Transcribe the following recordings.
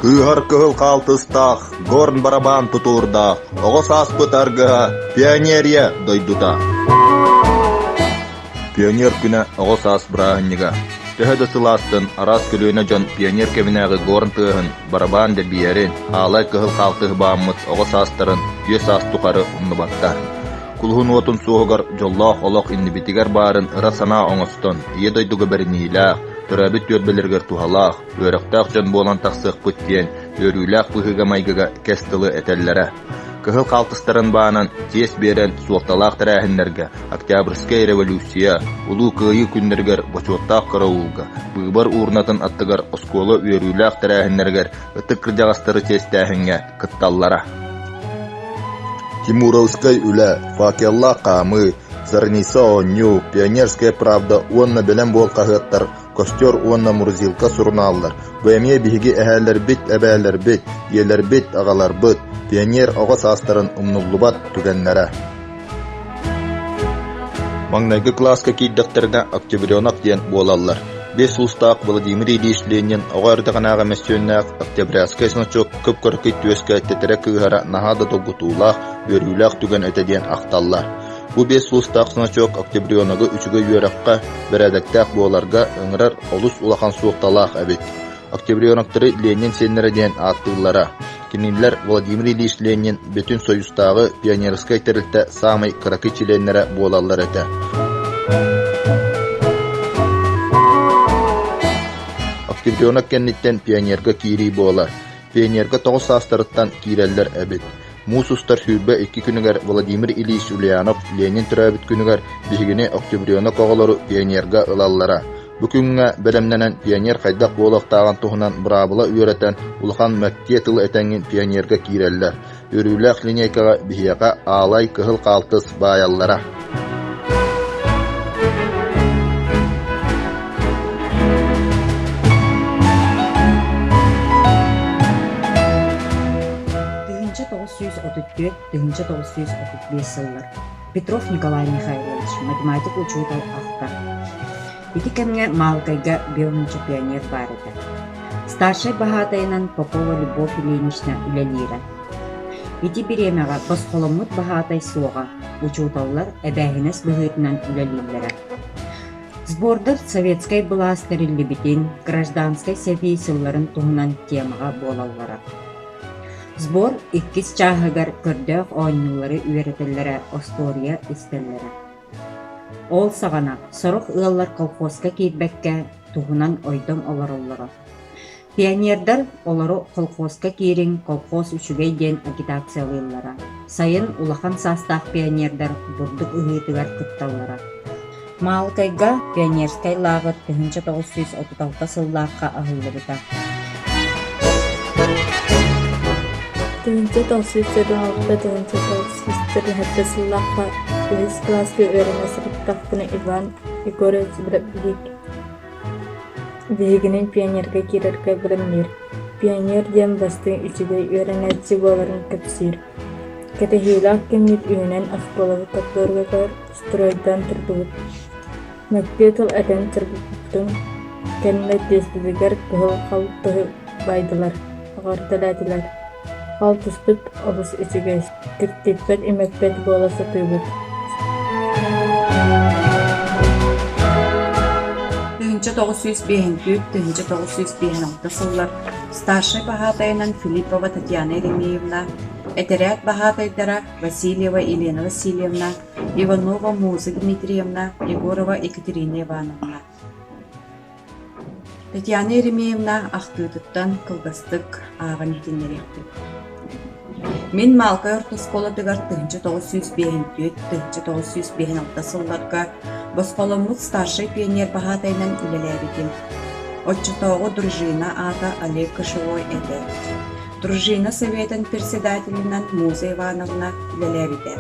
Кыыһар кыһыл хаалтыстаах, горн барабаан тутуурдаах, оҕо сааспыт аргыһа, пионерия дойдута. Пионер күнэ оҕо саас бырааһынньыга. Төһө да сылаастын, араас көлүөнэ дьон пионер кэминээҕи горн тыаһын, барабаан дэбиэрин, аалай кыһыл хаалтыһы бааммыт оҕо саастарын үйэ саас тухары умнубаттар. Кулуһун уотун суоһугар дьоллоох олох иннибитигэр баарын ыра санаа оҥостон, Ийэ дойдуга бэриниилээх, төрөөбүт түөлбэлэригэр туһалаах, үөрэхтээх дьон буолан тахсыахпыт диэн үөрүүлээх быһыыга-майгыга кэс тылы этэллэрэ. Кыһыл хаалтыстарын баанан, чиэс биэрэн суолталаах тэрээһиннэргэ Октябрьскай революция, Улуу Кыайыы күннэригэр бочуоттаах караулга, быыбар уурнатын аттыгар оскуола үөрүүлээх тэрээһиннэригэр ытык кырдьаҕастары чиэстээһиҥҥэ кытталлара. Тимуровскай үлэ, факеллаах хаамыы, Зарница оонньуу, Пионерская правда уонна Бэлэм буол хаһыаттар Костер уонна Мурзилка сурунааллар бу эмиэ биһиги эһээлэрбит, эбээлэрбит, ийэлэрбит, аҕаларбыт, пионер оҕо саастарын умнуллубат түгэннэрэ. Маҥнайгы кылааска киирдэхтэринэ октябренок диэн буолаллар. Биэс уустаах Владимир Ильич Ленин оҕо эрдэҕинээҕи мөссүөннээх Октябрятскай значок кып-кыракый түөскэ тэтэрэ кыыһара наһаа да долгутуулаах, үөрүүлээх түгэн этэ диэн ахталлар. Бу биэс сулустаах значок октябреногу үчүгэй үөрэххэ, бэрээдэктээх буоларга ыҥырар олус улахан суолталаах эбит. Октябреноктары Ленин сиэннэрэ диэн ааттыыллара. Кинилэр Владимир Ильич Ленин Бүтүн Союзтааҕы пионерскай тэрилтэ саамай кыракый чилиэннэрэ буолаллар этэ. Октябренок кэнниттэн пионерга киирии буолар. Пионерга тоҕус саастарыттан киирэллэр эбит. Муус устар 22 күнүгэр Владимир Ильич Ульянов Ленин төрөөбүт күнүгэр биһигини октябренок оҕолору пионерга ылаллара. Бу күҥҥэ бэлэмнэнэн пионер хайдах буолуохтааҕын туһунан быраабыла үөрэтэн улахан мэктиэ тылы этэҥҥин пионерга киирэллэр. Үөрүүлээх линейкаҕа биһиэхэ аалай кыһыл хаалтыс баайаллара. 1934-1935 сыллар Петров Николай Михайлович, математик учуутал автор. Ити кэмҥэ Маалыкайга биоһунча пионер баар этэ. Старшай баһаатайынан Попова Любовь Ильинична үлэлиирэ. Ити бириэмэҕэ босхоломмут баһаатай суоҕа, учууталлар эбээһинэс быһыытынан үлэлииллэрэ. Сбордар советскай былаас тэриллибитин, гражданскай сэрии сылларын туһунан темаҕа буолаллара. Сбор иккис чааһыгар көрдөөх оонньуулары үөрэтэллэрэ, остуоруйа истэллэрэ. Ол саҕана сорох ыаллар колхозка киирбэккэ туһунан ойдом олороллоро. Пионердар олору колхозка киириҥ, колхоз үчүгэй диэн агитациялыыллара. Сайын улахан саастаах пионердар бурдук ыһыытыгар кытталлара. Маалыкайга пионерскай лааҕыр 1936 сыллаахха аһыллыбыта. 1996 1997 сыллаахха үһүс кылааска үөрэнэ сырыттахпына Иван Егорович Бробник биһигини пионерга киирэргэ бэлэмниир. Пионер диэн бастыҥ үчүгэй үөрэнээччи буоларын кэпсиир. Кэтэһиилээх кэммит үүнэн оскуолабыт коридоругар стройдаан турдубут. Мөккүө тыл этэн турбуппутун кэннэ түөспүтүгэр кыһыл халтыһы баайдылар, эҕэрдэлээтилэр. Халтыспыт олус үчүгэй, киртийбэт-имэппэт буола сатыыбыт. 1954-1956 сыллар старшай баһаатайынан Филиппова Татьяна Еремеевна, этэрээт баһаатайдара Васильева Елена Васильевна, Иванова Муза Дмитриевна, Егорова Екатерина Ивановна. Татьяна Еремеевна ахтыытыттан кылгастык ааҕан иһитиннэриэхпит. Мин Маалкай орто оскуолатыгар 1954-1956 сылларга босхоломмут старшай пионер баһаатайынан үлэлээбитим. Оччотооҕу дружина аата Олег Кошевой этэ. Дружина советын председателинэн Муза Ивановна үлэлээбитэ.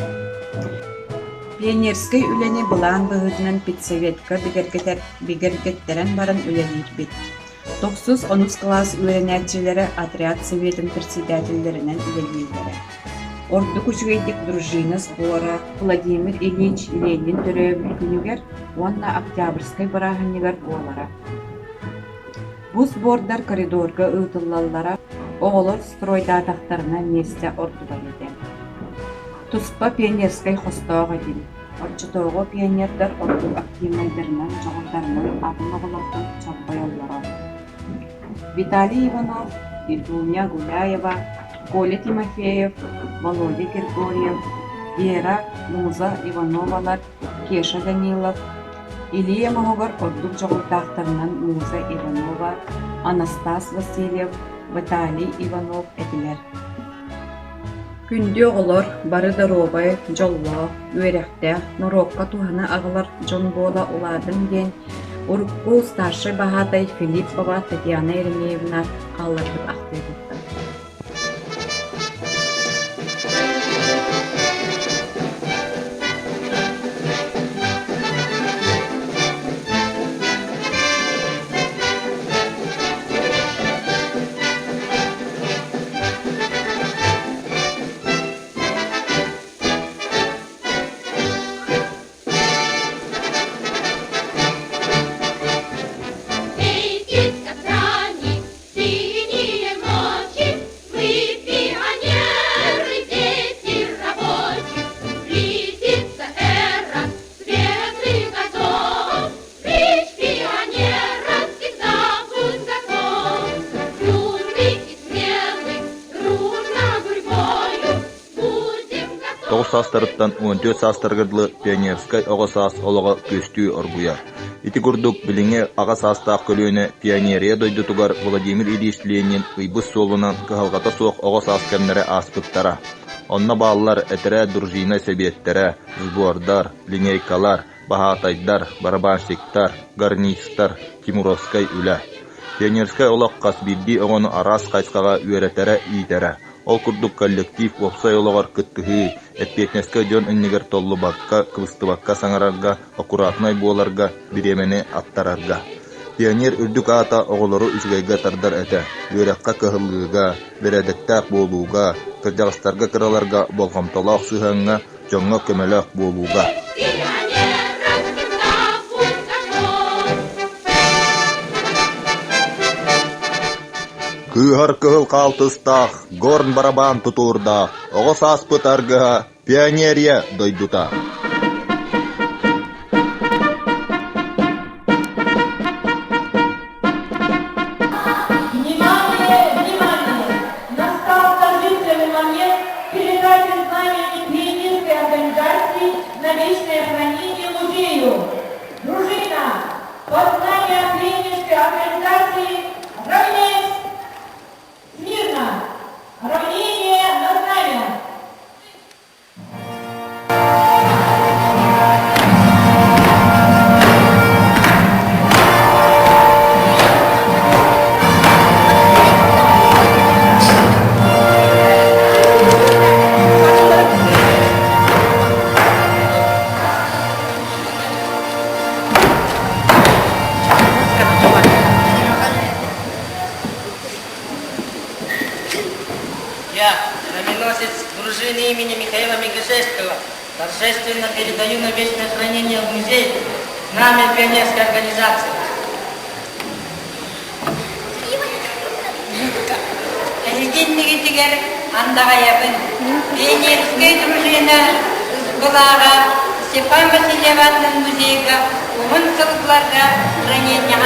Пионерскай үлэни былаан быһыытынан педсоветка бигэргэтэр бигэргэттэрэн баран үлэлиирбит. Тохсус онус кылаас үөрэнээччилэрэ отряд советын председателлэринэн үлэлииллэрэ. Ордук үчүгэйдик дружина сбора Владимир Ильич Ленин төрөөбүт күнүгэр уонна Октябрьскай бырааһынньыгар буолара. Бу сбордар коридорга ыытыллаллара. Оҕолор стройдаатахтарына миэстэ ордубат этэ. Туспа пионерскай хостоох этим. Оччотооҕу пионердар ордук активнайдарынан, дьоҕурдарынан атын оҕолортон чорбойоллоро. Виталий Иванов, Дуня Гуляева, Коля Тимофеев, Володя Григорьев, Вера, Муза Ивановалар, Кеша Данилов, Илья оҥоһугар ордук дьоҕурдаахтарынан Муза Иванова, Анастас Васильев, Виталий Иванов этилэр. Күндү оҕолор, бары доруобай, дьоллоох, үөрэхтээх, норуокка туһаны аҕалар дьон буола улаатыҥ диэн урукку старшай баһаатай Филиппова Татьяна Еремеевна хаалларбыт ахтыытыттан. Эти Синие ночи, мы пионеры, дети рабочих. Близится эра светлых годов. Клич пионера всегда будь готов. Юный и смелый, дружно гурьбою будем готовы. Тоҕус саастарыттан 14 саастарыгар дылы пионерскай оҕо саас олоҕо күөстүү оргуйар. Ити курдук, билиҥҥи аҕа саастаах көлүөнэ пионерия дойдутугар Владимир Ильич Ленин ыйбыт суолунан кыһалҕата суох оҕо саас кэмнэрэ ааспыттара. Онно бааллар этэрээт дружина сэбиэттэрэ, сбордар, линейкалар, баһаатайдар, барабанщиктар, гарнистар, тимуровскай үлэ. Пионерскай олох хас биирдии оҕону араас хайысхаҕа үөрэтэрэ-иитэрэ. Ол курдук коллектив уопсай олоҕор кыттыһыы, эппиэтинэскэ дьон иннигэр толлубакка, кыбыстыбакка саҥарарга, аккуратнай буоларга, бириэмэни аттарарга. Пионер үрдүк аата оҕолору үчүгэйгэ тардар этэ, үөрэххэ кыһаллыыга, бэрээдэктээх буолууга, кырдьаҕастарга кыраларга болҕомтолоох сыһыаҥҥа, дьоҥҥо көмөлөөх буолууга. Кыыһар кыһыл хаалтыстаах, горн барабаан тутуурдаах, оҕо сааспыт аргыһа Пионерия дойдута. Внимание, внимание! Настал торжественный момент передачи знамени пионерской организации на вечное хранение музею. Дружина, под знамя пионерской организации равняйсь смирно! Равнение на знамя! Я, знаменосец дружины имени Михаила Мегашевского, торжественно передаю на вечное хранение в музей знамя пионерской организации. Эһигиннигитигэр андаҕайабын. Пионерскай дружина былааҕа Степан Васильев аатынан музейга уһун сылларга хранениеҕа.